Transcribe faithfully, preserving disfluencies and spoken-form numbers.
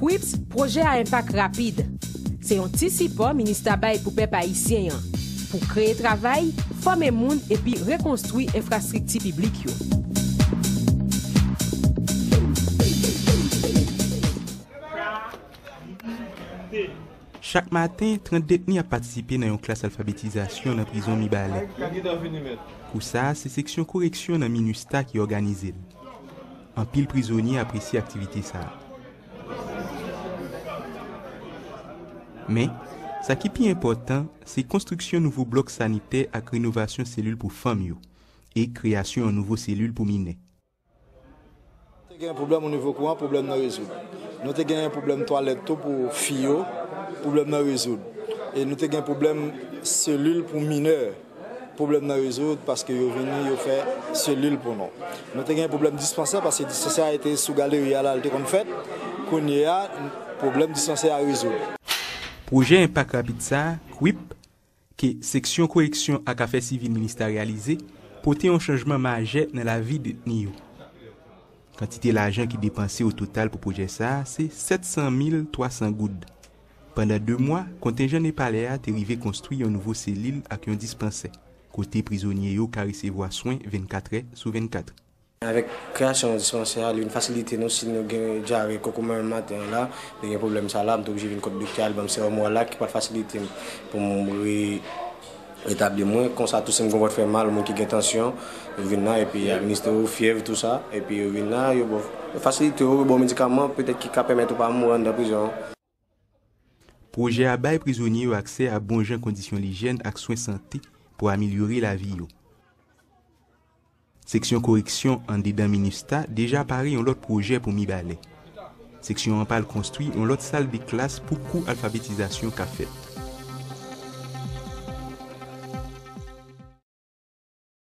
Quips, pwojè a enpak rapid. Se yon ti sipò minista bay pou pèp ayisyen an, pou kreye travay, fòme moun epi rekonstwi enfrastrikti piblik yo. Chak maten, trant detni ap patisipe nan yon klas alfabetizasyon nan prizon Mibalè. Kou sa a, se seksyon koreksyon nan minista ki òganize l. Anpil prizonye apresye aktivite sa a. Men, sa ki pi enpòtan, se konstriksyon nouvo blòk sanitè ak renovasyon selil pou fanm yo, e kreyasyon yon nouvo selil pou minè. Te gen pwoblèm onivo kouran, pwoblèm nan rezoud. Nou te gen pwoblèm twalèt tou pou fi yo, pwoblèm nan rezoud. E nou te gen pwoblèm selil pou minè, pwoblèm nan rezoud paske yo vini, yo fè selil pou nou. Nou te gen pwoblèm dispansè paske dispansè a te sou galeri a la, li te konn fèt. Kounye a, pwoblèm dispansè a rezoud. Pwojè enpak rapid sa a, Quips, ke Seksyon Koreksyon ak Afè Sivil Minista reyalize, pote yon chanjman majè nan lavi detni yo. Kantite lajan ki depanse o total pou pwojè sa a se sèt san mil twa san goud. Pandan de mwa, kontenjan nepalè a te rive konstwi yon nouvo selil ak yon dispansè, kote prizonye yo ka resevwa swen vennkat è sou vennkat. Avèk kreyasyon dispansè a, li vin fasilite nou si nou gen dyare koko menm maten an la, nou gen pwoblèm sa la, m te oblije vin kot doktè a, li ban m sewòm Ralak ki pral fasilite m pou m re retabli mwen. Konsa tou si m gen yon pòt fè mal, moun ki gen tansyon, yo vin la epi administre yo, fyèv, tou sa, epi yo vin la, yo ba w, yo fasilite w, yo ba w medikaman petèt ki ka pèmèt ou pa mouri anndan prizon an. Pwojè a bay prizonye yo aksè a bon jan kondisyon lijyèn ak swen sante pou amelyore lavi yo. Seksyon koreksyon andedan minista deja pare yon lòt pwojè pou Mibalè. Seksyon an pral konstwi yon lòt sal de klas pou kou alfabetizasyon ka fèt.